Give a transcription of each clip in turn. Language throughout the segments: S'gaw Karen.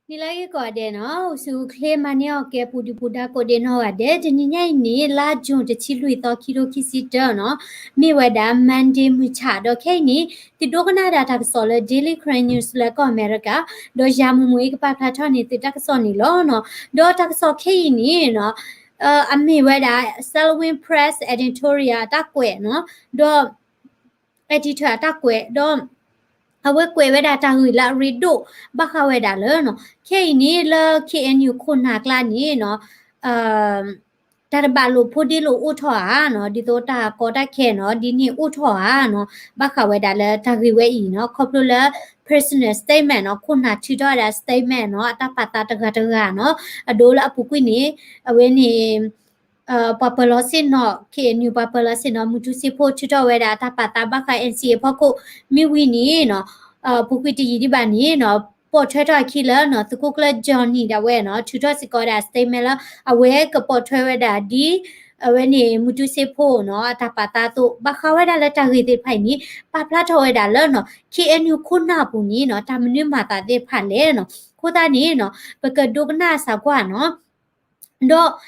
နံၤလၢအဂ့ၤကိးဂၤဒဲးနီၤ, အိၣ်ဆူၣ်အိၣ်ချ့မၤန့ၢ်အီၣ်ကဲပူၤဒုၣ်ပူၤဒါကိးဒဲးနီၢ်ဂၤဒဲး, တနံၤညါအံၤန့ၣ် လါ June တဆံလွံၢ်သီ ခံထိခံဆံတၢနီၤ, မ့ၢ်ဝဲဒၣ် Monday မုၢ်ဆၣ်ဒီးခဲအံၤန့ၣ် သုဒိကနၣ်ဒၣ်တၢ်ကစီၣ်လၢ Daily Karen News လၢကီၢ်အမဲရကၤ, ဒီးယၤမူမူအံၤကပာ်ဖျါထီၣ်န့ၢ်သုတၢ်ကစီၣ်န့ၣ်လီၤနီၤ, ဒီးတၢ်ကစီၣ်ခဲအံၤန့ၣ်နီၤ အမ့ၢ်ဝဲဒၣ် Salween Press editorial အတၢ်ကွဲးနီၤ, ဒီး editor အတၢ်ကွဲး ဒီး အဝဲကွဲးဝဲဒၣ်တၢ်ဂ့ၢ်လၢအရ့ဒိၣ် ဘၣ်ဃးဝဲဒၣ်လၢနီၤ ခဲအံၤန့ၣ်လၢ KNU ခိၣ်နၢ်ကျါန့ၣ်နီၤ တၢ်တဘၣ်လိာ်ဖိးဒ့လိာ်အိၣ်ထီၣ်ဧါနီၤ, ဒ်သိးတၢ်ကီတၢ်ခဲနီၤ ဒ်န့ၣ်အိၣ်ထီၣ်ဧါနီၤ, ဘၣ်ဃးဝဲဒၣ်လၢတၢ်ဂ့ၢ်ဝဲအံၤနီၤ ခီဖျိလၢ personal statement နီၤ ခိၣ်နၢ်ထုးထီၣ်ဝဲဒၣ် statement နီၤ အတၢ်ပာ်သးတဂၤတဂၤနီၤ, အဒိလၢအပူၤကွံာ်န့ၣ် အဝဲန့ၣ် ပှၤပၢၤလီၤဆ့ၣ်နီၤ KNU ပှၤပၢၤလီၤဆ့ၣ်နီၤ မူတူစ့ဖိထုးထီၣ်ဝဲဒၣ်အတၢ်ပာ်သးဘၣ်ဃး NCA အဖီခိၣ် မ့ၢ်ဝံၤန့ၣ်နီၤ ပူၤကွံာ်တယံာ်ဒံးဘၣ်န့ၣ်နီၤ ပိာ်ထွဲထီၣ်အခံလၢနီၤ သုးခိၣ်ကျၢၢ် Johnny ဒၣ်ဝဲနီၤ ထုးထီၣ်စ့ၢ်ကီးဝဲဒၣ် statement လၢ အဝဲကပိာ်ထွဲဝဲဒၣ်ဒ် အဝဲန့ၣ် မူတူစ့ဖိနီၤ အတၢ်ပာ်သးအသိး ဘၣ်ဃးဝဲဒၣ်လၢတၢ်ဂ့ၢ်သ့ၣ်တဖၣ်အံၤန့ၣ် ပာ်ဖျါထီၣ်ဝဲဒၣ်လၢနီၤ KNU ခိၣ်နၢ်အပူၤန့ၣ်နီၤ တၢ်မနုၤမၤသးသ့ၣ်တဖၣ်လဲၣ်နီၤ, အဃိသတးန့ၣ်နီၤ ပကဒိကနၣ်အစၢ်ကွၢ်နီၤ ဒီး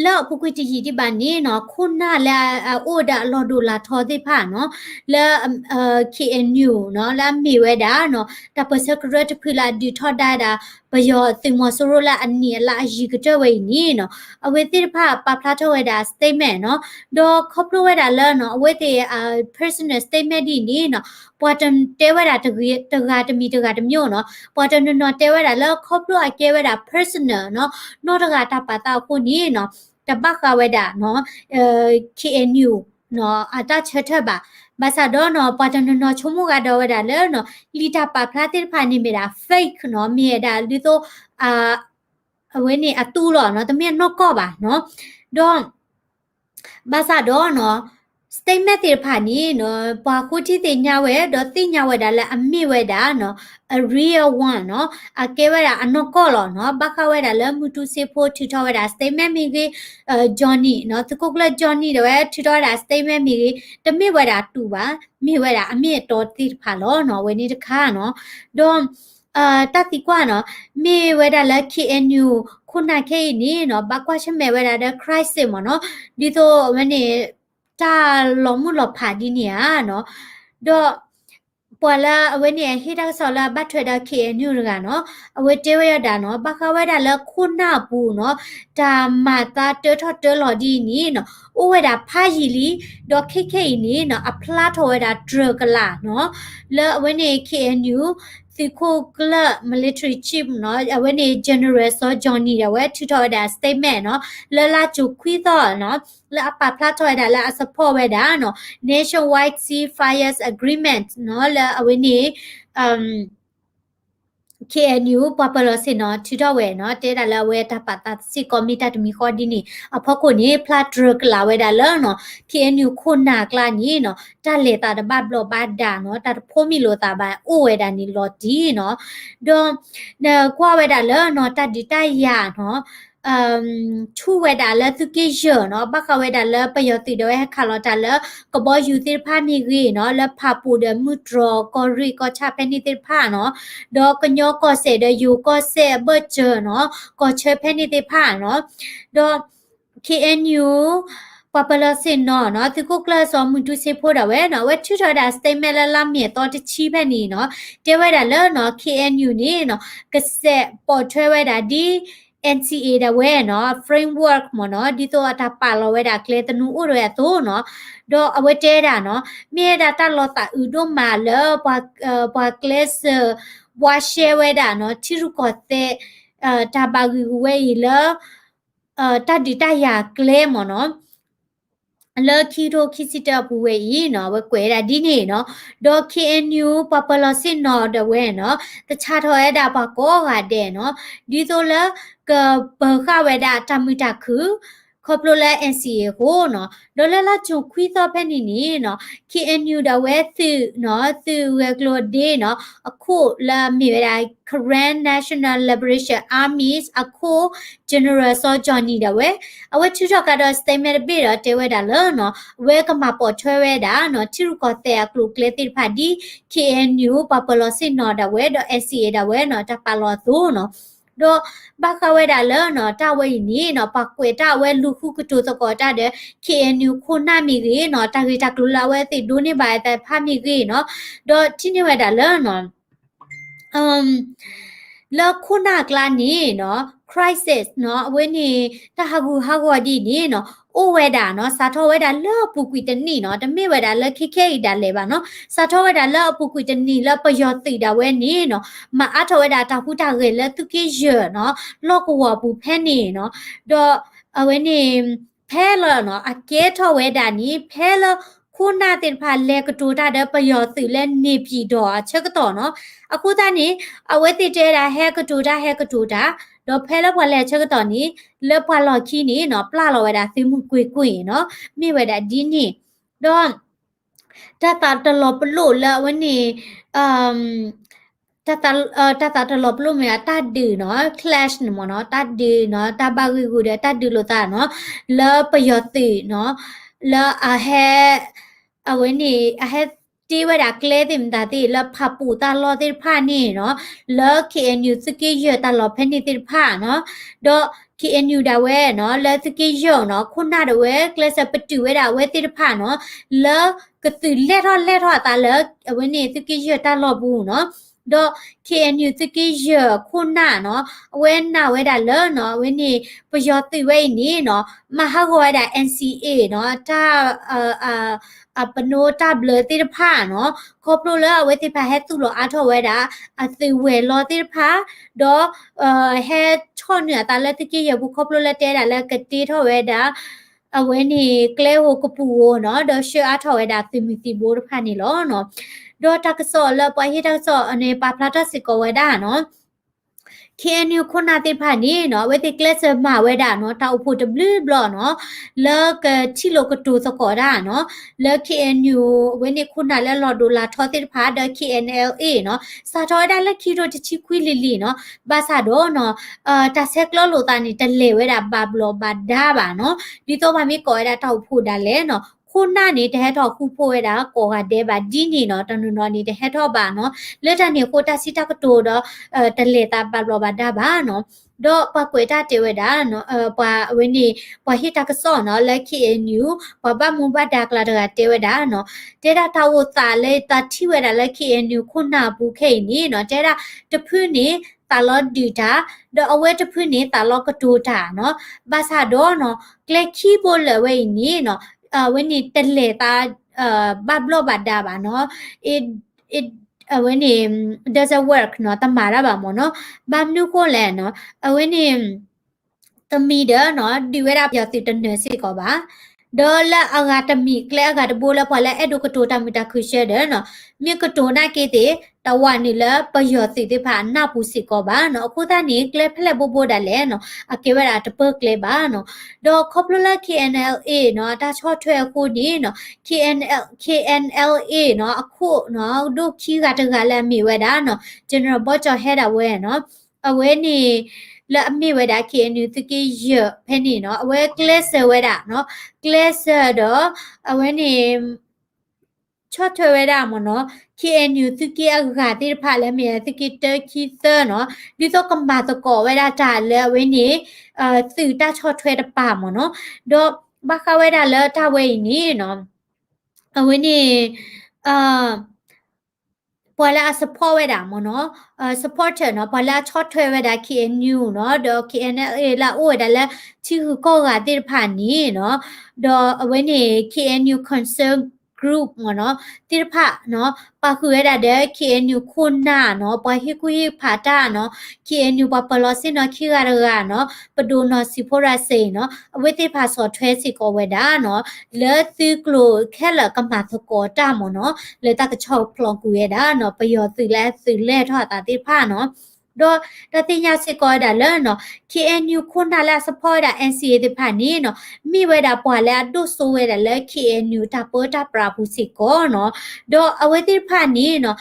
လၢအပူၤကွံာ်တယံာ်ဒံးဘၣ်န့ၣ်နီၤ ခိၣ်နၢ်လၢအအိၣ်ဒီးအလီၢ်ဒိၣ်လၢထီသ့ၣ်တဖၣ်နီၤ လၢ KNU နီၤ လၢအမ့ၢ်ဝဲဒၣ်နီၤ တၢ်ပၢၢ်ဆၢကရၢတဖုလၢအဒုးထီဒါဒၣ် ပယီၤသုးမီၤစိရိၤလၢအနံၣ်အလါအယံၤကတၢၢ်ဝဲအံၤန့ၣ်နီၤ အဝဲသ့ၣ်တဖၣ်ပာ်ဖျါထီၣ်ဝဲဒၣ် statement နီၤ ဒီးခီဖျိဝဲဒၣ်လၢနီၤ အဝဲသ့ၣ် personal statement ဒ်အံၤန့ၣ်နီၤ ပှၤတတဲဝဲဒၣ်တဂၤတမံၤတဂၤတမံၤနီၤ ပှၤတနီၤနီၤတဲဝဲဒၣ်လၢခီဖျိအကဲဝဲဒၣ် personal နီၤ နီတဂၤတၢ်ပာ်သးအဃိန့ၣ်နီၤ တဘၣ်ဃးဝဲဒၣ်နီၤ KNU နီၤ အတၢ်ဆၢထၢၣ်ဘၣ်. ဘၣ်ဆၣ်ဒီးနီၤ ပှၤတနီၤနီၤဆိကမိၣ်ဂၤဒီးဝဲဒၣ်လၢနီၤ လံာ်တၢ်ပာ်ဖျါသ့ၣ်တဖၣ်န့ၣ်မ့ၢ်ဒၣ် fake နီၤ မ့ၢ်ဝဲဒၣ်ဒ်သိး အဝဲန့ၣ်အသူလီၤနီၤ တမ့ၢ်အနီၢ်ကီၢ်ဘၣ်နီၤ ဒီး ဘၣ်ဆၣ်ဒီးနီၤ statement သ့ၣ်တဖၣ်န့ၣ်နီၤ ပှၤဃိထံသ့ၣ်ညါဝဲ ဒီးသ့ၣ်ညါဝဲဒၣ်လၢအမ့ၢ်ဝဲဒၣ်နီၤ a real one နီၤ အကဲဝဲဒၣ်အနီၢ်ကီၢ်လီၤနီၤ ဘၣ်ဃးဝဲဒၣ်လၢမူတူစ့ဖိထုးထီၣ်ဝဲဒၣ် statement မ့ၢ်ဂ့ၤ Johnny နီၤ သုးခိၣ်ကျၢၢ် Johnny ဒီးဝဲထုးထီၣ်ဝဲဒၣ် statement မ့ၢ်ဂ့ၤ တမ့ၢ်ဝဲဒၣ်တူၢ်ဘၣ် မ့ၢ်ဝဲဒၣ်အမ့ၢ်အတီသ့ၣ်တဖၣ်လီၤနီၤ အဝဲန့ၣ်တခါနီၤ ဒီး တၢ်သံကွၢ်နီၤ မ့ၢ်ဝဲဒၣ်လၢ KNU ခိၣ်နၢ်ခဲအံၤန့ၣ်နီၤ ဘၣ်ကွၢ်ဆၢၣ်မဲာ်ဝဲဒၣ်ဒီး crisis မ့ၢ်နီၤ ဒ်သိးအဝဲန့ၣ် တၢ်လီၤမုၢ်လီၤဖးဒ်န့ၣ်ဧါနီၤ ဒီး ပှၤလၢအဝဲန့ၣ် အဟ့ၣ်တၢ်ကစီၣ်လၢအဘၣ်ထွဲဒီး KNU တဂၤနီၤ အဝဲတဲဝဲဒၣ်နီၤ ဘၣ်ဃးဝဲဒၣ်လၢခိၣ်နၢ်အပူၤနီၤ တၢ်မၤသးတၢထီၣ်တၢလီၤဒ်အံၤန့ၣ်နီၤ အိၣ်ဝဲဒၣ်ဖးယံာ်လံ ဒီးခဲခဲအံၤန့ၣ်နီၤ အဖျါထီၣ်ဝဲဒၣ်တြၢၤကလာ်နီၤ လၢအဝဲန့ၣ် KNU သုးခိၣ်ကျၢၢ် military chief နီၤ အဝဲန့ၣ် General စီၤ Johnny ဒီးဝဲထုးထီၣ်ဝဲဒၣ် statement နီၤ လၢလါကၠိၤခွံသီနီၤ လၢအပာ်ဖျါထီၣ်ဝဲဒၣ်လၢအ support ဝဲဒၣ်နီၤ Nationwide Ceasefire Agreement နီၤ လၢအဝဲန့ၣ် KNU ပှၤပၢၤလီၢ်ဆ့ၣ်နီၤ ထုးထီၣ်ဝဲနီၤ တဲဒၣ်လၢအဝဲတၢ်ပာ်သးစ့ၢ်ကီးမ့ၢ်တၢ်တမံၤဃီဒ်န့ၣ် အဖီခိၣ်န့ၣ် ဖျါတြၢၤကလာ်ဝဲဒၣ်လၢနီၤ KNU ခိၣ်နၢ်ကျါန့ၣ်နီၤ တၢ်လဲၤသးတဘၣ်ဘျီးဘၣ်ဒါနီၤ တၢ်တဖိးမံၤလိာ်သးဘၣ်အိၣ်ဝဲဒၣ်န့ၣ်လီၤတံၢ်နီၤ ဒီး ကွၢ်ဝဲဒၣ်လၢနီၤ တၢ်ဒုးတၢ်ယၤနီၤ ထူဝဲဒၣ်လၢသုးက့ယဲၢ်နီၤ ဘၣ်ဃးဝဲဒၣ်လၢပယီၤသုးဒီးဝဲဟဲခးလီၤတၢ်လၢ ကဘီယူၤသ့ၣ်တဖၣ်မ့ၢ်ဂ့ၤနီၤ လၢဖးပူၤဒီးမုၢ်တြီၤ ကီၢ်ရ့ၣ်ကီၢ်ဆၣ်ဖဲန့ၣ်သ့ၣ်တဖၣ်နီၤ ဒီးကညီကီၢ်စဲၣ်ဒီးယိၤကီၢ်စဲၣ်အဘၢၣ်စၢၤနီၤ ကီၢ်ဆၢဖဲန့ၣ်သ့ၣ်တဖၣ်နီၤ ဒီး KNU ပှၤပၢၤလီၢ်ဆ့ၣ်နီၤနီၤ သုးခိၣ်ကျၢၢ်စီၤမုၢ်တူစ့ဖိဒၣ်ဝဲနီၤ အဝဲထုးထီၣ်ဝဲဒၣ် statement လၢလါမ့ၤအသီတဆံဖဲန့ၣ်နီၤ တဲဝဲဒၣ်လၢနီၤ KNU န့ၣ်နီၤ ကစဲးပိာ်ထွဲဝဲဒၣ်ဒ် NCA ဒၣ်ဝဲနီၤ framework မ့ၢ်နီၤ ဒ်သိးအတၢ်ပာ်လီၤဝဲဒၣ်ကျဲသနူအိၣ်ဒၣ်ဝဲအသိးနီၤ ဒီးအဝဲတဲဒၣ်နီၤ မ့ၢ်ဝဲဒၣ်တၢ်လီၤသးအုးဒိၣ်မးလၢ ပှၤကျဲးစၢး ဘှါရှဲဝဲဒၣ်နီၤ ထံရူၢ်ကီၢ်သဲး တၢ်ဘၣ်ဂံၢ်ဂူာ်ဝဲအံၤလၢ တၢ်ဒုးတၢ်ယၤကျဲမ့ၢ်နီၤ လၢခံကထိခံဆံတၢအပူၤဝဲအံၤနီၤ အဝဲကွဲးဝဲဒၣ်ဒ်န့ၣ်နီၤ ဒီး KNU ပှၤပၢၤလီၢ်ဆ့ၣ်နီၤဒၣ်ဝဲနီၤ သဆၣ်ထီၣ်ဝဲဒၣ်ပှၤကိးဂၤဒဲးနီၤ ဒ်သိးလၢကပၢၤဃာ်ဝဲဒၣ်တၢ်မုာ်တၢ်ခုၣ် ခီဖျိလၢ N C A အဃိနီၤ, ဒီးလၢလါကၠိၣ်ခွံသီဖဲန့ၣ်န့ၣ်နီၤ K N U ဒၣ်ဝဲသုးနီၤ သုးဂဲၤကျိၤဒ့နီၤ အခိၣ်လၢအမ့ၢ်ဝဲဒၣ် Karen National Liberation Army အခိၣ် General စီၤ Johnny ဒၣ်ဝဲ အဝဲထုးထီၣ်ကဒီး statement တဘ့ၣ်ဒီးတဲဝဲဒၣ်လၢနီၤ အဝဲကမၤပိာ်ထွဲဝဲဒၣ်နီၤ ထံရူၢ်ကီၢ်သဲးအကျိၤအကျဲသ့ၣ်တဖၣ်ဒ် K N U ပှၤပၢၤလီၤဆ့ၣ်နီၤဒၣ်ဝဲဒီး N C A ဒၣ်ဝဲနီၤ တၢ်ပာ်လီၤအသိးနီၤ ဒီးဘၣ်ဃးဝဲဒၣ်လၢနီၤ တၢ်ဝဲအံၤန့ၣ်နီၤ ပှၤကွဲးတၢ်အဝဲလူၤဃုကတိၤသကိးတၢ်ဒီး K N U ခိၣ်နၢ်မ့ၢ်ဂ့ၤနီၤ တၢ်ဂ့ၢ်တၢ်ကျိၤလၢအဝဲသ့ၣ်ဒိးန့ၢ်ဘၣ်အသးတဖၣ်မ့ၢ်ဂ့ၤနီၤ ဒီးထံၣ်န့ၢ်ဝဲဒၣ်လၢနီၤ လၢခိၣ်နၢ်အကျါန့ၣ်နီၤ crisis နီၤ အဝဲန့ၣ် တၢ်ဟးဂူာ်ဟးဂီၤဒ်န့ၣ်နီၤ အိၣ်ဝဲဒၣ်နီၤ စးထီၣ်ဝဲဒၣ်လၢအပူၤကွံာ်တနံၣ်နီၤ တမ့ၢ်ဝဲဒၣ်လၢခဲခဲအံၤဒၣ်လဲာ်ဘၣ်နီၤ စးထီၣ်ဝဲဒၣ်လၢအပူၤကွံာ်တနံၣ်လၢပယီၤသုးဒၣ်ဝဲန့ၣ်နီၤ မၤအါထီၣ်ဝဲဒၣ်တၢ်ဟူးတၢ်ဂဲၤလၢသုးက့ယဲၢ်နီၤ လီၢ်ကဝီၤအပူၤဖဲန့ၣ်နီၤ ဒီးအဝဲန့ၣ် ဖဲလၢနီၤ အကဲထီၣ်ဝဲဒၣ်န့ၣ် ဖဲလၢခိၣ်နၢ်သ့ၣ်တဖၣ်လဲၤကတိၤတၢ်ဒီးပယီၤသုးလၢန့ၣ်ပၠံၣ်ဒီးအဆၢကတီၢ်နီၤ အဃိသတးန့ၣ် အဝဲသ့ၣ်တဲဝဲဒၣ်ဟဲကတိၤတၢ်ဟဲကတိၤတၢ် ဒီးဖဲလၢပှၤလဲၤအဆၢကတီၢ်န့ၣ် လၢပှၤလီၢ်ခံန့ၣ်နီၤ ပျၢ်လီၤဝဲဒၣ်သုးမုၢ်ကွ့ၢ်ကွ့ၢ်နီၤ မ့ၢ်ဝဲဒၣ်ဒ်န့ၣ် ဒီး တၢ်သးတလီၤပလိာ်လၢအဝဲန့ၣ် တၢ်သး တၢ်သးတလီၤပလိာ်မ့ၢ်ဒၣ်တၢ်ဒုးနီၤ clash န့ၣ်မ့ၢ်နီၤ တၢ်ဒုးနီၤ တၢ်ဘၣ်ဂံာ်ဂူာ်ဒီးတၢ်ဒုးလိာ်သးနီၤ လၢပယီၤသုးနီၤ လၢအဟဲ အဝဲန့ၣ် အဟဲတ့ဝဲဒၣ်ကျဲသ့ၣ်မတၤသ့ၣ် လၢဖးပူၤတၢ်လီၢ်သ့ၣ်တဖၣ်န့ၣ်နီၤ လၢ K N U သုးက့ယဲၢ်တၢ်လီၢ်ဖဲန့ၣ်သ့ၣ်တဖၣ်နီၤ ဒီး K N U ဒၣ်ဝဲနီၤ လၢသုးက့ယဲၢ်နီၤ ခိၣ်နၢ်ဒၣ်ဝဲ ကျဲးစၢးပတုာ်ဝဲဒၣ်အဝဲသ့ၣ်တဖၣ်နီၤ လၢကသုးလဲၢ်ထီၣ်လဲၢ်ထီၣ်အသးလၢ အဝဲန့ၣ်သုးက့ယဲၢ်တၢ်လီၢ်ပူၤနီၤ ဒီး K N U သုးက့ယဲၢ်ခိၣ်နၢ်နီၤ အဝဲနာ်ဝဲဒၣ်လၢနီၤ အဝဲန့ၣ် ပယီၤသုးဝဲအံၤန့ၣ်နီၤ မၤဟးဂီၤဝဲဒၣ် N C A နီၤ တၢ် အပနိတၢ်ဘျၢသ့ၣ်တဖၣ်နီၤ ခီဖျိလၢအဝဲသ့ၣ်တဖၣ်ဟဲသူၣ်လီၤအါထီၣ်ဝဲဒၣ် အသုးဝဲၤလီၢ်သ့ၣ်တဖၣ် ဒီး ဟဲဆီၣ်နုာ်အသးလၢသုးက့ယဲၢ်ပူၤ ခီဖျိလၢတဲဒၣ်လၢကတ့ထီၣ်ဝဲဒၣ် အဝဲန့ၣ် ကျဲဧိၤကပူၤဧိၤနီၤ ဒီးဆှၢအါထီၣ်ဝဲဒၣ်သုးမုၢ်သံၣ်ဘိတဖၣ်န့ၣ်လီၤနီၤ. ဒီးတၢ်ကစီၣ်လၢပှၤဟ့ၣ်တၢ်ကစီၣ်န့ၣ် ပာ်ဖျါထီၣ်စ့ၢ်ကီးဝဲဒၣ်နီၤ K N U ခိၣ်နၢ်သ့ၣ်တဖၣ်န့ၣ်နီၤ အဝဲသ့ၣ်ကျဲးစၢးမၤဝဲဒၣ်နီၤ တၢ်အိၣ်ဖှိၣ်တဘျုးဘျီနီၤ လၢကထံၣ်လိာ်ကတိၤသကိးတၢ်နီၤ လၢ K N U အဝဲန့ၣ်ခိၣ်နၢ်လၢလီၤဒိၣ်လီၤထီသ့ၣ်တဖၣ် ဒီး K N L A နီၤ စးထီၣ်ဝဲဒၣ်လၢခံကထိတဆံခွံလံၤလံၤနီၤ ဘၣ်ဆၣ်ဒီးနီၤ တၢ်ဆဲးကျၢလိာ်သးန့ၣ် တလဲၤဝဲဒၣ်ဘၣ်ဘျီးဘၣ်ဒါဘၣ်နီၤ ဒ်သိးပှၤမ့ၢ်ကိးဝဲဒၣ်တၢ်အိၣ်ဖှိၣ်ဒၣ်လဲာ်နီၤ ခိၣ်နၢ်န့ၣ် တဟဲထီၣ်ဃူဖိးဝဲဒၣ်ကိးဂၤဒဲးဘၣ်ဒ်န့ၣ်နီၤ တနီၤနီၤန့ၣ် တဟဲထီၣ်ဘၣ်နီၤ လၢတၢ်န့ၣ်အဃိတၢ်စံးတၢ်ကတိၤဒီး တလဲၤသးဘၣ်ဘျီးဘၣ်ဒါဘၣ်နီၤ ဒီးပှၤကွဲးတၢ်တဲဝဲဒၣ် ပှၤအဝဲန့ၣ် ပှၤဟ့ၣ်တၢ်ကစီၣ်နီၤ လၢ K N U ပှၤဘၣ်မူဘၣ်ဒါကျါတဂၤတဲဝဲဒၣ်နီၤ တဲဒၣ်တၢ်အိၣ်သးလၢသးထံၣ်ဝဲဒၣ်လၢ K N U ခိၣ်နၢ်အပူၤခဲအံၤန့ၣ်နီၤ တဲဒၣ်တဖုန့ၣ် သးလီၤဒုးတၢ် ဒီးအဝဲတဖုန့ၣ် သးလီၤကတိၤတၢ်နီၤ ဘၣ်ဆၣ်ဒီးနီၤ ကျဲခံဘိလၢာ်ဝဲအံၤန့ၣ်နီၤ အဝဲန့ၣ်တလဲၤသး ဘၣ်ဘျီးဘၣ်ဒါဘၣ်နီၤ အဝဲန့ၣ် doesn't work နီၤ တမၤတၢ်ဘၣ်မ့ၢ်နီၤ ဘၣ်မနုၤဃိလဲၣ်နီၤ အဝဲန့ၣ် တမံၤဒီးနီၤ ဒုးဝဲဒၣ်ပယီၤသုးတနၢၤစ့ၢ်ကီးဘၣ် ဒီးလၢအဂၤတမံၤကျဲအဂၤတဘိလၢပှၤလၢအဲၣ်ဒိးကတိၤတၢ်မုာ်တၢ်ခုၣ်ဆၢဒီးနီၤ မ့ၢ်ကတိၤနာ်က့သ့ၣ် တဝာ်နုာ်လၢပယီၤသုးသ့ၣ်တဖၣ်အနၢ်ပူၤစ့ၢ်ကီးဘၣ်နီၤ အဃိသတးန့ၣ် ကျဲဖဲလဲၣ်ဘိဘိဒၣ်လဲာ်နီၤ အကဲဝဲဒၣ်တပၢၢ်ကျဲဘၣ်နီၤ ဒီးခီဖျိလၢ K N L A နီၤ တၢ်ဆီၣ်ထွဲအဃိန့ၣ်နီၤ K N L K N L A နီၤ အခိၣ်နီၤ ဒိၣ်ခံဂၤတဂၤလၢအမ့ၢ်ဝဲဒၣ်နီၤ General ဘီကၠီၤဟဲဒၣ်ဝဲနီၤ အဝဲန့ၣ် လၢအမ့ၢ်ဝဲဒၣ် K N U သုးက့ယဲၢ်ဖဲန့ၣ်နီၤ အဝဲကျဲးစၢးဝဲဒၣ်နီၤ ကျဲးစၢးဒီး အဝဲန့ၣ် ဆီၣ်ထွဲဝဲဒၣ်မ့ၢ်နီၤ K N U သုးက့အဂၤသ့ၣ်တဖၣ်လၢမ့ၢ်သုးက့တၢ ခံ သၢနီၤ ဒ်သိးကမၤသကိးဝဲဒၣ်တၢ်လၢအဝဲန့ၣ် သုးတၢ်ဆီၣ်ထွဲတပၤမ့ၢ်နီၤ ဒီးဘၣ်ဃးဝဲဒၣ်လၢတၢ်ဝဲအံၤန့ၣ်နီၤ အဝဲန့ၣ် ပှၤလၢအ support ဝဲဒၣ်မ့ၢ်နီၤ supporter နီၤ ပှၤလၢအဆီၣ်ထွဲဝဲဒၣ် K N U နီၤ ဒီး K N L A လၢအအိၣ်ဝဲဒၣ်လၢထံဂုၤကီၢ်ဂၤသ့ၣ်တဖၣ်န့ၣ်နီၤ ဒီးအဝဲန့ၣ် K N U Concerned Group မ့ၢ်နီၤ သ့ၣ်တဖၣ်နီၤ ပာ်ဃုာ်ဝဲဒၣ်ဒီး K N U ခိၣ်နၢ်နီၤ ပှၤဟ့ၣ်ကူၣ်ဟ့ၣ်ဖးတၢ်နီၤ K N U ပှၤပၢၤလီၤဆ့ၣ်နီၤခံဂၤတဂၤနီၤ ပဒိၣ်နီၢ်စံၣ်ဖိရၤစ့ၣ်နီၤ အဝဲသ့ၣ်တဖၣ်ဆီၣ်ထွဲစ့ၢ်ကီးဝဲဒၣ်နီၤ လၢသုးကျိၤခဲလၢာ်ကမၤသကိးတၢ်မ့ၢ်နီၤ လၢတၢ်ကဆီၣ်ဖျိးကွံာ်ဝဲဒၣ်နီၤ ပယီၤသုးလၢသုးလဲၢ်ထီၣ်အသးသ့ၣ်တဖၣ်နီၤ ဒီးတၢ်သ့ၣ်ညါစ့ၢ်ကီးဝဲဒၣ်လၢနီၤ ခ့ၣ်အဲၣ်ယူၣ် ခိၣ်နၢ်လၢအ support ဝဲဒၣ် အ့ၣ်စံၣ်အ့ၣ် သ့ၣ်တဖၣ်န့ၣ်နီၤ မ့ၢ်ဝဲဒၣ်ပှၤလၢအဒိၣ်စိဝဲဒၣ်လၢ ခ့ၣ်အဲၣ်ယူၣ် တၢ်ပၢတၢ်ပြးအပူၤစ့ၢ်ကီးနီၤ. ဒီးအဝဲသ့ၣ်တဖၣ်န့ၣ်နီၤ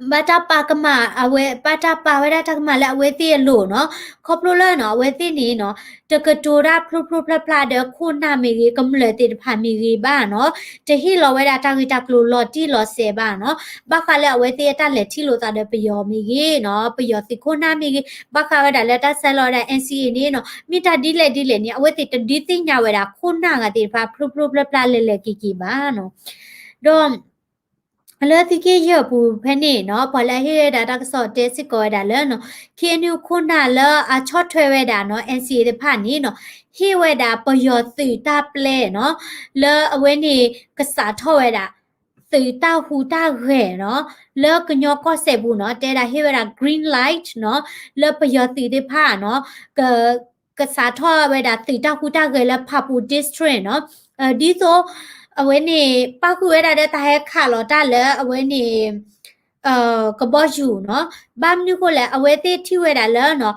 ဘၣ်တၢ်ပာ်ကမၣ်အဝဲ ဘၣ်တၢ်ပာ်ဝဲဒၣ်တၢ်ကမၣ်လၢအဝဲသ့ၣ်အလိၤနီၤ. ခီဖျိလၢနီၤ အဝဲသ့ၣ်န့ၣ်နီၤ တကတိၤတၢ်ဖျိဖျိဖျါဖျါဒီးခိၣ်နၢ်မ့ၢ်ဂ့ၤ ကမျၢၢ်သ့ၣ်တဖၣ်မ့ၢ်ဂ့ၤဘၣ်နီၤ. တဟ့ၣ်လီၤဝဲဒၣ်တၢ်ဂ့ၢ်တၢ်ကျိၤလီၤတံၢ်လီၤဆဲးဘၣ်နီၤ. ဘၣ်ဃးလၢအဝဲသ့ၣ်အတၢ်လဲၤထံၣ်လိာ်သးဒီးပယီၤမ့ၢ်ဂ့ၤနီၤ, ပယီၤသုးခိၣ်နၢ်မ့ၢ်ဂ့ၤ, ဘၣ်ဃးဝဲဒၣ်လၢတၢ်ဆဲးလီၤဝဲဒၣ် အ့ၣ်စံၣ်အ့ၣ် န့ၣ်နီၤ မ့ၢ်တၢ်ဒ်လဲၣ်ဒ်လဲၣ်န့ၣ် အဝဲသ့ၣ်တဒုးသ့ၣ်ညါဝဲဒၣ်ခိၣ်နၢ်ဂၤသ့ၣ်တဖၣ်ဖျိဖျိဖျါဖျါလဲၤလဲၤက့ၤက့ၤဘၣ်နီၤ. ဒီး လၢသုးက့ယဲၢ်ပူၤဖဲန့ၣ်နီၤ ပှၤလၢအဟ့ၣ်ဝဲဒၣ်တၢ်ကစီၣ်တဲစ့ၢ်ကီးဝဲဒၣ်လၢနီၤ ခ့ၣ်အဲၣ်ယူၣ် ခိၣ်နၢ်လၢအဆီၣ်ထွဲဝဲဒၣ်နီၤ အ့ၣ်စံၣ်အ့ၣ် သ့ၣ်တဖၣ်န့ၣ်နီၤ ဟ့ၣ်ဝဲဒၣ်ပယီၤသုးတၢ်ပျဲနီၤ လၢအဝဲန့ၣ် ကစးထီၣ်ဝဲဒၣ် သုးတၢ်ဟူးတၢ်ဂဲၤနီၤ လၢကညီကီၢ်စဲၣ်ပူၤနီၤ တဲဒၣ်ဟ့ၣ်ဝဲဒၣ် green light နီၤ လၢပယီၤသုးသ့ၣ်တဖၣ်နီၤ က ကစးထီၣ်ဝဲဒၣ်သုးတၢ်ဟူးတၢ်ဂဲၤလၢ ဖးပူၤ district နီၤ. ဒ်သိး အဝဲန့ၣ် ပၣ်ဃုာ်ဝဲဒၣ်ဒီးတၢ်ဟဲခးလီၤတၢ်လၢအဝဲန့ၣ် ကဘီယူၤနီၤ. ဘၣ်မနုၤဃိလဲၣ် အဝဲသ့ၣ်ထံၣ်ဝဲဒၣ်လၢနီၤ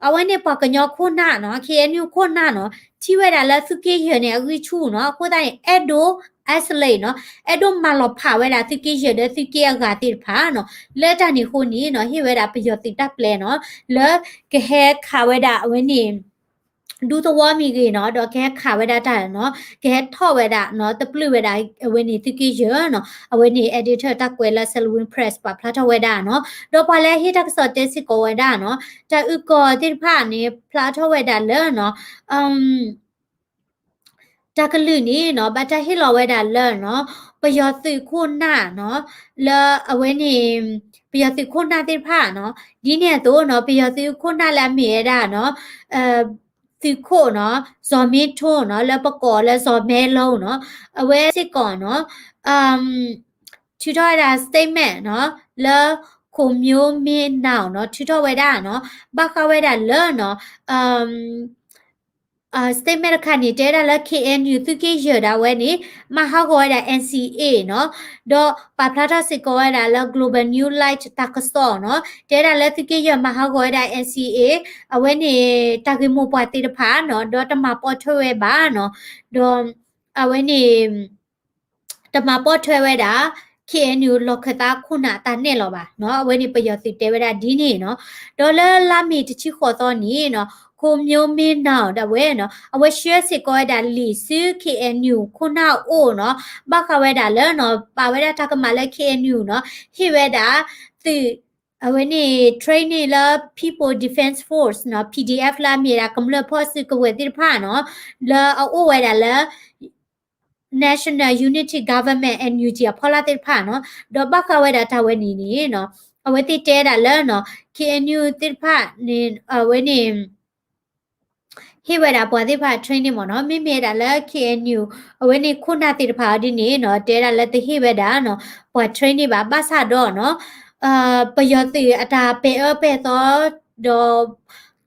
အဝဲန့ၣ်ပှၤကညီခိၣ်နၢ်နီၤ ခ့ၣ်အဲၣ်ယူၣ် ခိၣ်နၢ်နီၤ ထံၣ်ဝဲဒၣ်လၢသုးက့ယဲၢ်န့ၣ် အဂံၢ်ဆူၣ်နီၤ. အဃိသတးန့ၣ် အဲၣ်ဒိး isolate နီၤ အဲၣ်ဒိးမၤလီၤဖးဝဲဒၣ်သုးက့ယဲၢ်ဒီးသုးက့အဂၤသ့ၣ်တဖၣ်နီၤ. လၢတၢ်န့ၣ်အဃိန့ၣ်နီၤ ဟ့ၣ်ဝဲဒၣ်ပယီၤသုးတၢ်ပျဲနီၤ လၢကဟဲခးဝဲဒၣ်အဝဲန့ၣ် ဒူသဝီမ့ၢ်ဂ့ၤနီၤ ဒီးကဟဲခးဝဲဒၣ်တၢ်နီၤ ကဟဲထီၣ်ဝဲဒၣ်နီၤ တပျုာ်ဝဲဒၣ်အဝဲန့ၣ်သုးက့ယဲၢ်နီၤ. အဝဲန့ၣ် editor တၢ်ကွဲးလၢ Salween Press ပာ်ဖျါထီၣ်ဝဲဒၣ်နီၤ. ဒီးပှၤလၢအဟ့ၣ်တၢ်ကစီၣ်တဲစ့ၢ်ကီးဝဲဒၣ်နီၤ တၢ်အုၣ်ကီၤသ့ၣ်တဖၣ်န့ၣ် ဖျါထီၣ်ဝဲဒၣ်လၢနီၤ တၢ်ကလုၢ်န့ၣ်နီၤ ဘၣ်တၢ်ဟ့ၣ်လီၤဝဲဒၣ်လၢနီၤ ပယီၤသုးခိၣ်နၢ်နီၤ လၢအဝဲန့ၣ် ပယီၤသုးခိၣ်နၢ်သ့ၣ်တဖၣ်နီၤ ဒ်န့ၣ်အသိးနီၤ ပယီၤသုးခိၣ်နၢ်လၢအမ့ၢ်ဝဲဒၣ်နီၤ သုးခိၣ်နီၤ စီၤမင်းထွန်းနီၤ လၢပကိးလၢစီၤမဲလိနီၤ အဝဲစ့ၢ်ကီးနီၤ ထုးထီၣ်ဝဲဒၣ် statement နီၤ လၢ ခိၣ်မျိမ့နၣ်နီၤ ထုးထီၣ်ဝဲဒၣ်နီၤ ဘၣ်ဃးဝဲဒၣ်လၢနီၤ statement တခါန့ၣ် တဲဝဲဒၣ်လၢ ခ့ၣ်အဲၣ်ယူၣ် သုးက့ယဲၢ်ဒၣ်ဝဲန့ၣ် မၤဟးဂီၤဝဲဒၣ် အ့ၣ်စံၣ်အ့ၣ် နီၤ ဒီးပာ်ဖျါထီၣ်စ့ၢ်ကီးဝဲဒၣ်လၢ Global New Light တၢ်ကစီၣ်နီၤ တဲဝဲဒၣ်လၢသုးက့ယဲၢ်မၤဟးဂီၤဝဲဒၣ် အ့ၣ်စံၣ်အ့ၣ် အဝဲန့ၣ် တၢ်ဂ့ၢ်မိၢ်ပှၢ်သ့ၣ်တဖၣ်နီၤ ဒီးတမၤပိာ်ထွဲဝဲဘၣ်နီၤ ဒီးအဝဲန့ၣ် တမၤပိာ်ထွဲဝဲဒၣ် ခ့ၣ်အဲၣ်ယူၣ် လီၢ်ခၢၣ်သးခိၣ်နၢ်အတၢ်နဲၣ်လီၤဘၣ်နီၤ အဝဲန့ၣ်ပယီၤသုးတဲဝဲဒၣ်ဒ်န့ၣ်နီၤ ဒီးလၢလါမ့ၤတဆံဃိးသီန့ၣ်နီၤ ခိၣ်မျိမ့နၣ်ဒၣ်ဝဲနီၤ အဝဲဆှၢစ့ၢ်ကီးဝဲဒၣ်လံာ်ဆူ ခ့ၣ်အဲၣ်ယူၣ် ခိၣ်နၢ်အအိၣ်နီၤ ဘၣ်ဃးဝဲဒၣ်လၢနီၤ ပာ်ဝဲဒၣ်တၢ်ကမၣ်လၢ ခ့ၣ်အဲၣ်ယူၣ် နီၤ ဟ့ၣ်ဝဲဒၣ်သုး အဝဲန့ၣ် training လၢ People Defense Force နီၤ ပီၣ်ဒီးအ့ၣ်ဖ် လၢအမ့ၢ်ဒၣ်ကမျၢၢ်ဖီၣ်စုကဝဲၤသ့ၣ်တဖၣ်နီၤ လၢအအိၣ်ဝဲဒၣ်လၢ National Unity Government NUG အဖီလာ်သ့ၣ်တဖၣ်နီၤ ဒီးဘၣ်ဃးဝဲဒၣ်တၢ်ဝဲန့ၣ်န့ၣ်နီၤ အဝဲသ့ၣ်တဲဒၣ်လၢနီၤ ခ့ၣ်အဲၣ်ယူၣ် သ့ၣ်တဖၣ်န့ၣ် အဝဲန့ၣ် ဟ့ၣ်ဝဲဒၣ်ပှၤသ့ၣ်တဖၣ် training မ့ၢ်နီၤ မ့မ့ၢ်ဒၣ်လၢ ခ့ၣ်အဲၣ်ယူၣ် အဝဲန့ၣ်ခိၣ်နၢ်သ့ၣ်တဖၣ်အီၤဒ်န့ၣ်နီၤ တဲဒၣ်လၢတဟ့ၣ်ဝဲဒၣ်နီၤ ပှၤ training ဘၣ် ဘၣ်ဆၣ်ဒီးနီၤ ပယီၤသုးအတၢ်ပဲာ်အၢပဲာ်သီ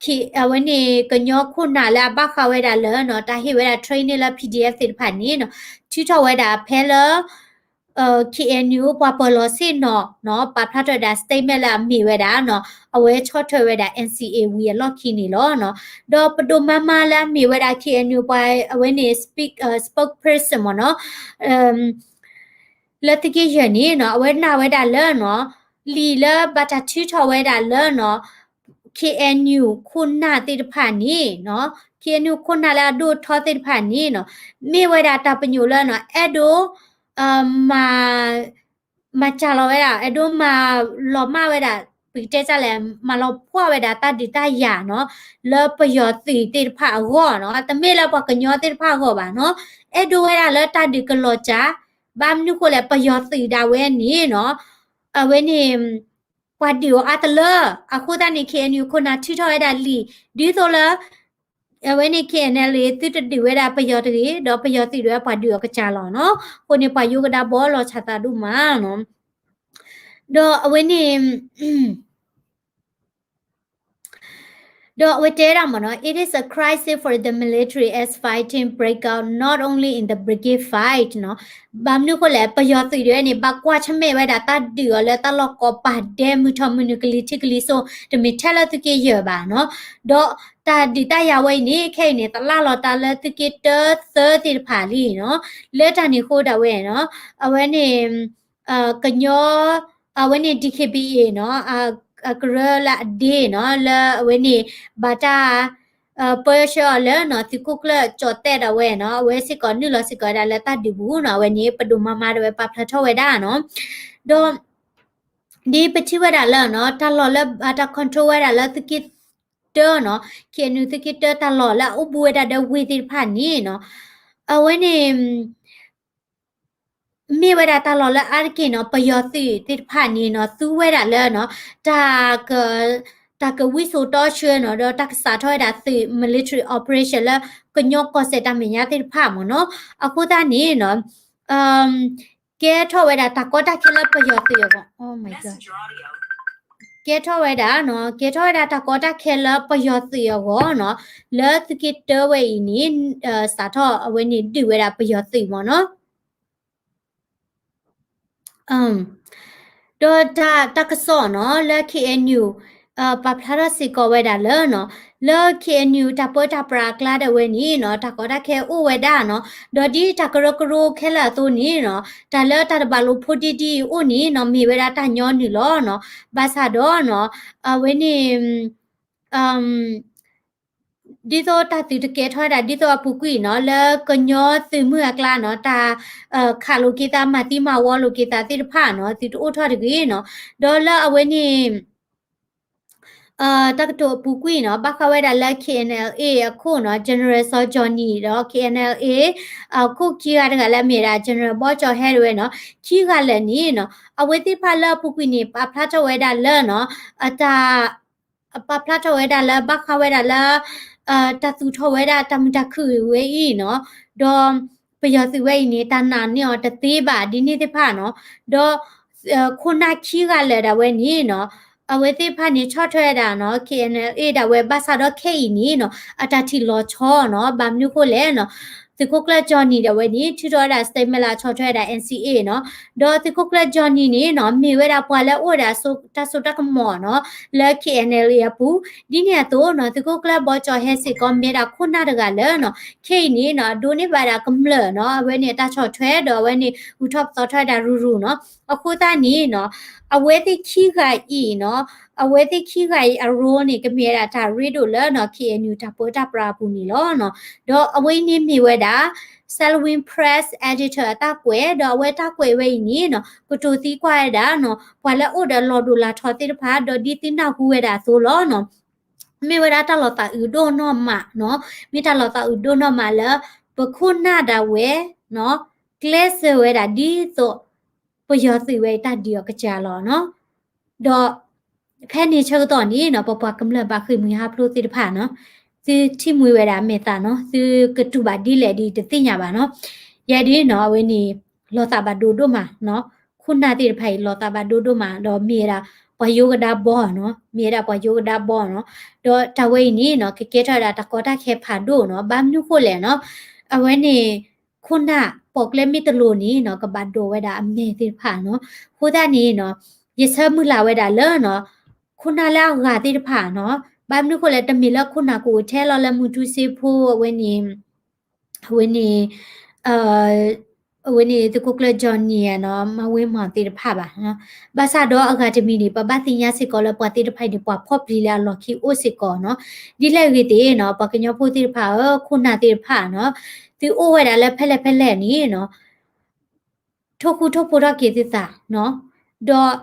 ဒီး အဝဲန့ၣ် ကညီခိၣ်နၢ်လၢအဘၣ်ဃးဝဲဒၣ်လၢနီၤ တၢ်ဟ့ၣ်ဝဲဒၣ် training လၢ ပီၣ်ဒီးအ့ၣ်ဖ် သ့ၣ်တဖၣ်န့ၣ်နီၤ ထုးထီၣ်ဝဲဒၣ်ဖဲလၢ ခ့ၣ်အဲၣ်ယူၣ် ပှၤပၢၤလီၢ်ဆ့ၣ်နီၤနီၤ ပာ်ဖျါထီၣ်ဝဲဒၣ် statement လၢအမ့ၢ်ဝဲဒၣ်နီၤ အဝဲဆီၣ်ထွဲဝဲဒၣ် NCA ဝံၤအလီၢ်ခံန့ၣ်လီၤနီၤ ဒီးပဒိၣ်မါမါလၢအမ့ၢ်ဝဲဒၣ် ခ့ၣ်အဲၣ်ယူၣ် ပှၤအဝဲန့ၣ် speak spokesperson မ့ၢ်နီၤ လၢသုးက့ယဲၢ်န့ၣ်နီၤ အဝဲနာ်ဝဲဒၣ်လၢနီၤ လံာ်လၢဘၣ်တၢ်ထုးထီၣ်ဝဲဒၣ်လၢနီၤ ခ့ၣ်အဲၣ်ယူၣ် ခိၣ်နၢ်သ့ၣ်တဖၣ်န့ၣ်နီၤ ခ့ၣ်အဲၣ်ယူၣ် ခိၣ်နၢ်လၢအဒိၣ်ထီသ့ၣ်တဖၣ်န့ၣ်နီၤ မ့ၢ်ဝဲဒၣ်တၢ်ပညိၣ်လၢနီၤ အဲၣ်ဒိး မၤ မၤစှၤလီၤဝဲဒၣ် အဲၣ်ဒိးမၤလီၤမၢ်ဝဲဒၣ် ပကတဲဒ်လဲၣ် မၤလီၤဖှီၣ်ဝဲဒၣ်တၢ်ဒုးတၢ်ယၤနီၤ လၢပယီၤသုးသ့ၣ်တဖၣ်အဂီၢ်နီၤ တမ့ၢ်လၢပှၤကညီသ့ၣ်တဖၣ်အဂီၢ်ဘၣ်နီၤ အဲၣ်ဒိးဝဲဒၣ်လၢတၢ်ဒုးကလီၤစှၤ ဘၣ်မနုၤဃိလဲၣ် ပယီၤသုးဒၣ်ဝဲန့ၣ်နီၤ အဝဲန့ၣ် ပှၤဒုးအီၤအါတလၢ အဃိသတးန့ၣ် ခ့ၣ်အဲၣ်ယူၣ် ခိၣ်နၢ်ထုးထီၣ်ဝဲဒၣ်လံာ် ဒ်သိးလၢ အဝဲန့ၣ် ခ့ၣ်အဲၣ်ယူၣ် သုတဒုးဝဲဒၣ်ပယီၤတဂ့ၤ ဒီးပယီၤသုးဒၣ်ဝဲပှၤဒုးအီၤကစှၤလီၤနီၤ အဃိန့ၣ် ပှၤယိကဒါဘီလီၤဆၣ်သးဒိၣ်မးနီၤ ဒီးအဝဲန့ၣ် ဒီးအဝဲတဲဒၣ်မ့ၢ်နီၤ, it is a crisis for the military as fighting break out not only in the brigade fight နီၤ. ဘၣ်မနုၤအဃိလဲၣ်, ပယီၤသုးဒၣ်ဝဲန့ၣ် ဘၣ်ကွၢ်ဆၢၣ်မဲာ်ဝဲဒၣ်တၢ်ဒုးအီၤလၢတၢ်လီၢ်ကိးပၤဒဲး မုၢ်ထီၣ်မုၢ်နုာ်ကလံၤထံးကလံၤစိး တမ့ၢ်ထဲလၢသုးက့ယဲၢ်ဘၣ်နီၤ. ဒီးတၢ်ဒုးတၢ်ယၤဝဲအံၤန့ၣ် ခဲအံၤန့ၣ် သလၣ်လီၤတၢ်လၢသုးက့တၢ သၢသ့ၣ်တဖၣ်လံနီၤ. လၢတၢ်န့ၣ်အဃိဒၣ်ဝဲနီၤ, အဝဲန့ၣ် ကညီ အဝဲန့ၣ် DKBA နီၤ, အကရၢလၢအဒ့နီၤ, လၢအဝဲန့ၣ် ဘၣ်တၢ် ပၢဆှၢအီၤလၢနီၤ သုးခိၣ်ကျၢၢ်ကၠီၤတဲၣ်ဒၣ်ဝဲနီၤ, အဝဲစ့ၢ်ကီးနုာ်လီၤစ့ၢ်ကီးဝဲဒၣ်လၢတၢ်ဒုးပူၤနီၤ, အဝဲန့ၣ် ပဒိၣ်မၤမၤဒၣ်ဝဲပာ်ဖျါထီၣ်ဝဲဒၣ်နီၤ. ဒီး ဒ်ပထံၣ်ဝဲဒၣ်လၢနီၤ တၢ်လီၢ်လၢ တၢ် control ဝဲဒၣ်လၢသုးက့တၢနီၤ, KNU သုးက့တၢတၢ်လီၢ်လၢအအိၣ်ဘူးဝဲဒၣ်ဒီးဝ့ၢ်သ့ၣ်တဖၣ်န့ၣ်နီၤ, အဝဲန့ၣ် မ့ၢ်ဝဲဒၣ်တၢ်လီၢ်လၢအါတက့ၢ်နီၤ ပယီၤသုးသ့ၣ်တဖၣ်န့ၣ်နီၤ သူဝဲဒၣ်လၢနီၤ တၢ် တၢ်ကဝံစိာ်တီဆှၢနီၤ ဒီးတၢ်ကစးထီၣ်ဝဲဒၣ်သုး military operation လၢကညီကီၢ်စဲၣ်တၢ်မဲာ်ညါသ့ၣ်တဖၣ်မ့ၢ်နီၤ. အဃိသတးန့ၣ်နီၤ ကဲထီၣ်ဝဲဒၣ်တၢ်ကီတၢ်ခဲလၢပယီၤသုးအဂီၢ်, ကဲထီၣ်ဝဲဒၣ်နီၤ ကဲထီၣ်ဝဲဒၣ်တၢ်ကီတၢ်ခဲလၢပယီၤသုးအဂီၢ်နီၤ, လၢသုးက့တၢဝဲအံၤန့ၣ် စးထီၣ်အဝဲန့ၣ်ဒုးဝဲဒၣ်ပယီၤသုးမ့ၢ်နီၤ. ဒီးတၢ်ကစီၣ်နီၤ လၢ KNU ပာ်ဖျါထီၣ်စ့ၢ်ကီးဝဲဒၣ်လၢနီၤ, လၢ KNU တၢ်ပၢတၢ်ပြးအကျါဒၣ်ဝဲန့ၣ်နီၤ တၢ်ကီတၢ်ခဲအိၣ်ဝဲဒၣ်နီၤ, ဒီးဒ်တၢ်ကရၢကရိခဲလၢာ်အသိးန့ၣ်နီၤ တၢ်လၢတၢ်တဘၣ်လိာ်ဖိးဒံဒံအအိၣ်န့ၣ်နီၤ မ့ၢ်ဝဲဒၣ်တၢ်ညီနုၢ်လီၤနီၤ. ဘၣ်ဆၣ်ဒီးနီၤ အဝဲန့ၣ် ဒ်သိးတၢ်သုးတကဲထီၣ်ဝဲဒၣ် ဒ်သိးအပူၤကွံာ်နီၤ လၢကညီသုးမုၢ်အကျါနီၤ တၢ်ခးလိာ်က့ၤသး မၤသံမၤဝီလိာ်က့ၤသးသ့ၣ်တဖၣ်နီၤ သုးတအိၣ်ထီၣ်တဂ့ၤနီၤ. ဒီးလၢအဝဲန့ၣ် တၢ်ကတိၤအပူၤကွံာ်နီၤ ဘၣ်ဃးဝဲဒၣ်လၢ KNLA အခိၣ်နီၤ General စီၤ Johnny ဒီး KNLA အခိၣ်ခံဂၤတဂၤလၢအမ့ၢ်ဝဲဒၣ် General ဘီကၠီၤဟဲဒၣ်ဝဲနီၤ ခံဂၤလၢာ်န့ၣ်နီၤ အဝဲသ့ၣ်တဖၣ်လၢအပူၤကွံာ်န့ၣ် ပာ်ဖျါထီၣ်ဝဲဒၣ်လၢနီၤ အတၢ် ပာ်ဖျါထီၣ်ဝဲဒၣ်လၢဘၣ်ဃးဝဲဒၣ်လၢ တၢ်သူၣ်ထီၣ်ဝဲဒၣ်တၢ်မုာ်တၢ်ခုၣ်ဝဲအံၤနီၤ, ဒီးပယီၤသုးဝဲအံၤန့ၣ် တၢ်နာ်န့ၢ်အီၤတသ့ဘၣ်ဒ်န့ၣ်သ့ၣ်တဖၣ်နီၤ, ဒီး ခိၣ်နၢ်ခံဂၤလၢာ်ဒၣ်ဝဲန့ၣ်နီၤ အဝဲသ့ၣ်တဖၣ်န့ၣ် ဆီၣ်ထွဲဝဲဒၣ်နီၤ KNLA ဒၣ်ဝဲ ဘၣ်ဆၣ်ဒီးခဲအံၤန့ၣ်နီၤ အတၢ်ထံၣ်လီၤဆီနီၤ ဘၣ်မနုၤအဃိလဲၣ်နီၤ သုးခိၣ်ကျၢၢ် Johnny ဒၣ်ဝဲန့ၣ် ထုးထီၣ်ဝဲဒၣ် statement လၢအဆီၣ်ထွဲဝဲဒၣ် NCA နီၤ, ဒီးသုးခိၣ်ကျၢၢ် Johnny န့ၣ်နီၤ မ့ၢ်ဝဲဒၣ်ပှၤလၢအအိၣ်ဝဲဒၣ်တၢ်စိတၢ်ကမီၤနီၤ လၢ KNLA အပူၤ, ဒ်န့ၣ်အသိးနီၤ သုးခိၣ်ကျၢၢ်ဘီကၠီၤဟဲစ့ၢ်ကီး မ့ၢ်ဝဲဒၣ်ခိၣ်နၢ်တဂၤလၢနီၤ ခဲအံၤန့ၣ်နီၤ အဒိးန့ၢ်ဘၣ်ဒၣ်ကမျၢၢ်နီၤ အဝဲန့ၣ်အတၢ်ဆီၣ်ထွဲ ဒီးအဝဲန့ၣ် ဂုၤထီၣ်ပသီထီၣ်ဝဲဒၣ်ရူၤရူၤနီၤ, အဃိသတးန့ၣ်နီၤ အဝဲသ့ၣ်ခံဂၤအံၤနီၤ အဝဲသ့ၣ်ခံဂၤအံၤအ role န့ၣ် ကမ့ၢ်ဝဲဒၣ်တၢ်ရ့ဒိၣ်လၢနီၤ KNU တၢ်ပၢတၢ်ပြးအပူၤန့ၣ်လီၤနီၤ, ဒီးအဝဲအံၤန့ၣ်မ့ၢ်ဝဲဒၣ် Salween Press editor အတၢ်ကွဲး ဒီးအဝဲတၢ်ကွဲးဝဲအံၤန့ၣ်နီၤ ကတိၤသံကွၢ်ဝဲဒၣ်နီၤ ပှၤလၢအအိၣ်ဒီးလီၤဒိၣ်လီၤထီသ့ၣ်တဖၣ် ဒီးဒ်သုနၢ်ဟူဝဲဒၣ်အသိးလီၤနီၤ, မ့ၢ်ဝဲဒၣ်တၢ်လီၤသးအုးဒိၣ်နီၢ်မးနီၤ, မ့ၢ်တၢ်လီၤသးအုးဒိၣ်နီၢ်မးလၢ ပခိၣ်နၢ်ဒၣ်ဝဲနီၤ ကျဲးစၢးဝဲဒၣ်ဒ်သိး ပယီၤသုးဝဲအံၤတၢ်ဒုးအီၤကစၢ်လီၤနီၤ, ဒီး ဖဲန့ၣ်ဆၢကတီၢ်န့ၣ်နီၤ ပပှၤကမျၢၢ်ဘၣ်ဃ့ၢ်မှံဟးဖျိးသ့ၣ်တဖၣ်နီၤ, သုထံၣ်မှံဝဲဒၣ်အမဲာ်သးနီၤ, သုကတူၢ်ဘၣ်ဒ်လဲၣ်ဒ်တသ့ၣ်ညါဘၣ်နီၤ, ယဲဒ်နီၤ အဝဲန့ၣ် လီၤသးဘၣ်ဒိဒိၣ်မးနီၤ, ခိၣ်နၢ်သ့ၣ်တဖၣ်အံၤ လီၤသးဘၣ်ဒိဒိၣ်မး ဒီးမ့ၢ်ဝဲဒၣ်ပှၤယိကဒါဘီနီၤ, မ့ၢ်ဝဲဒၣ်ပှၤယိကဒါဘီနီၤ, ဒီးတၢ်ဝဲအံၤန့ၣ်နီၤ ကကဲထီၣ်ဝဲဒၣ်တၢ်ကီတၢ်ခဲဖးဒိၣ်နီၤ, ဘၣ်မနုၤဃိလဲၣ်နီၤ, အဝဲန့ၣ် ခိၣ်နၢ်ပိာ်ကျဲမ့ၢ်တလိၤန့ၣ်နီၤ ကဘၣ်ဒိးဝဲဒၣ်အမဲာ်သ့ၣ်တဖၣ်နီၤ, အဃိသတးန့ၣ်နီၤ ယဆၢမုၢ်လၢ်ဝဲဒၣ်လၢနီၤ ခိၣ်နၢ်လၢအဂၤသ့ၣ်တဖၣ်နီၤ, ဘၣ်မနုၤဃိလဲၣ် တမ့ၢ်လၢခိၣ်နၢ်ကအိၣ်ထဲလီၤလၢမူထူစ့ဖိ အဝဲန့ၣ် အဝဲန့ၣ် အဝဲန့ၣ်သုးခိၣ်ကျၢၢ် Johnny နီၤ မၤဝ့မီၤသ့ၣ်တဖၣ်ဘၣ်, ဘၣ်ဆၣ်ဒီးအဂၤတမံၤန့ၣ် ပဘၣ်သ့ၣ်ညါစ့ၢ်ကီးလၢပှၤသ့ၣ်တဖၣ်အံၤန့ၣ် ပှၤဖီၣ်ပျံၤလၢအလီၢ်ခံအိၣ်စ့ၢ်ကီးနီၤ, ဒ်လဲၣ်ဂ့ၤသ့ၣ်နီၤ ပှၤကညီဖိသ့ၣ်တဖၣ်ဧၢ ခိၣ်နၢ်သ့ၣ်တဖၣ်နီၤ, သုအိၣ်ဝဲဒၣ်လၢဖဲလဲၣ်ဖဲလဲၣ်န့ၣ်နီၤ ထိၣ်ဃူထိၣ်ဖိးထီၣ်က့ၤသုသးနီၤ, ဒီး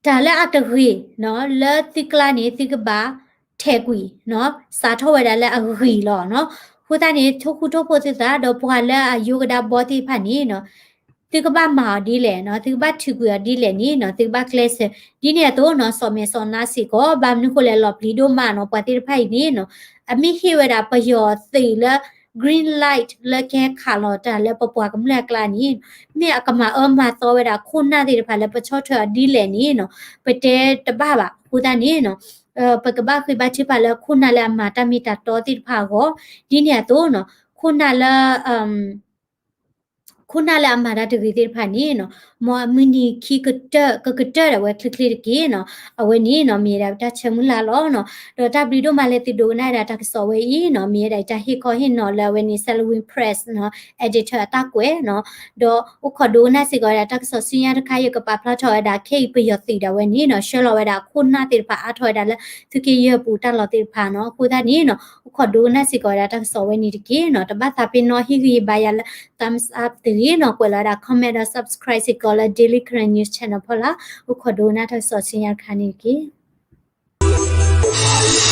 တၢ်လၢအတဂ့ၤနီၤ လၢသုကျါန့ၣ် သုကဘၣ်ထဲးကွံာ်နီၤ စးထီၣ်ဝဲဒၣ်လၢအဂ့ၤလီၤနီၤ, အဃိသတးန့ၣ် ထိၣ်ဃူထိၣ်ဖိးသုသး ဒီးပှၤလၢအယိကဒါဘီသ့ၣ်တဖၣ်န့ၣ်နီၤ သုကဘၣ်မၤအီၤဒ်လဲၣ်နီၤ သုကဘၣ်ထုးကွံာ်အီၤဒ်လဲၣ်န့ၣ်နီၤ သုကဘၣ်ကျဲးစၢး ဒ်န့ၣ်အသိးနီၤ စီၤမဲာ်စီၤနါစ့ၢ်ကီး ဘၣ်မနုၤဃိလဲၣ် လီၤပျံၤဒိၣ်မးနီၤ ပှၤသ့ၣ်တဖၣ်အံၤန့ၣ်နီၤ အမ့ၢ်ဟ့ၣ်ဝဲဒၣ်ပယီၤသုးလၢ green light လၢကဟဲခးလီၤတၢ်လၢပပှၤကမျၢၢ်အကျါန့ၣ် မ့ၢ်အကမၤအၢမၤသီဝဲဒၣ်ခိၣ်နၢ်သ့ၣ်တဖၣ်လၢပဆီၣ်ထွဲအီၤဒ်လဲၣ်န့ၣ်နီၤ ပတဲတဘၣ်ဘၣ် အဃိသတးန့ၣ်နီၤ ပကဘၣ်ဃ့ဘါထုကဖၣ်လၢခိၣ်နၢ်လၢအမၤတၢ်မ့ၢ်တၢ်တီသ့ၣ်တဖၣ်အဂီၢ်, ဒ်န့ၣ်အသိးနီၤ ခိၣ်နၢ်လၢ ခိၣ်နၢ်လၢအမၤတၢ်တဂ့ၤသ့ၣ်တဖၣ်န့ၣ်နီၤ မ်အမုၢ်နံၤခံကတၢၢ် ကကတၢၢ်ဒၣ်ဝဲချ့ချ့တက့ၢ်နီၤ. အဝဲန့ၣ်နီၤ မ့ၢ်ဝဲဒၣ်ပတၢ်ဆၢမုၢ်လၢ်လီၤနီၤ. ဒီးတၢ်ဘျုးဒိၣ်မးလၢသုဒိကနၣ်ဝဲဒၣ်တၢ်ကစီၣ်ဝဲအံၤနီၤ မ့ၢ်ဝဲဒၣ်ယတၢ်ဟ့ၣ်ခီဟ့ၣ်နီၤလၢအဝဲန့ၣ် Salween Press နီၤ editor အတၢ်ကွဲးနီၤ. ဒီးအိၣ်ခိးဒိကနၣ်စ့ၢ်ကီးဝဲဒၣ်တၢ်ကစီၣ်ဆူညါတခါ ယကပာ်ဖျါထီၣ်ဝဲဒၣ်ခဲအံၤပယီၤသုးဒၣ်ဝဲန့ၣ်နီၤ ဆှၢလီၤဝဲဒၣ်ခိၣ်နၢ်သ့ၣ်တဖၣ် အါထီၣ်ဝဲဒၣ်လၢသုးက့ယဲၢ်ပူၤတၢ်လီၢ်သ့ၣ်တဖၣ်နီၤ. အဃိသတးန့ၣ်နီၤ အိၣ်ခိးဒိကနၣ်စ့ၢ်ကီးဝဲဒၣ်တၢ်ကစီၣ်ဝဲန့ၣ်တက့ၢ်နီၤ. တဘၣ်သးပ့ၤနီၣ်ဟ့ၣ်ဂံၢ်ဘါယၤလၢ thumbs up တဂ့ၤနီၤ, ကွဲးလီၤဝဲဒၣ် comment ဒီး subscribe စ့ၢ်ကီးလၢ Daily Karen News Channel ဖီလာ်. အိၣ်ခိးဒိကနၣ်တၢ်ကစီၣ်ဆူညါတခါန့ၣ်တက့ၢ်.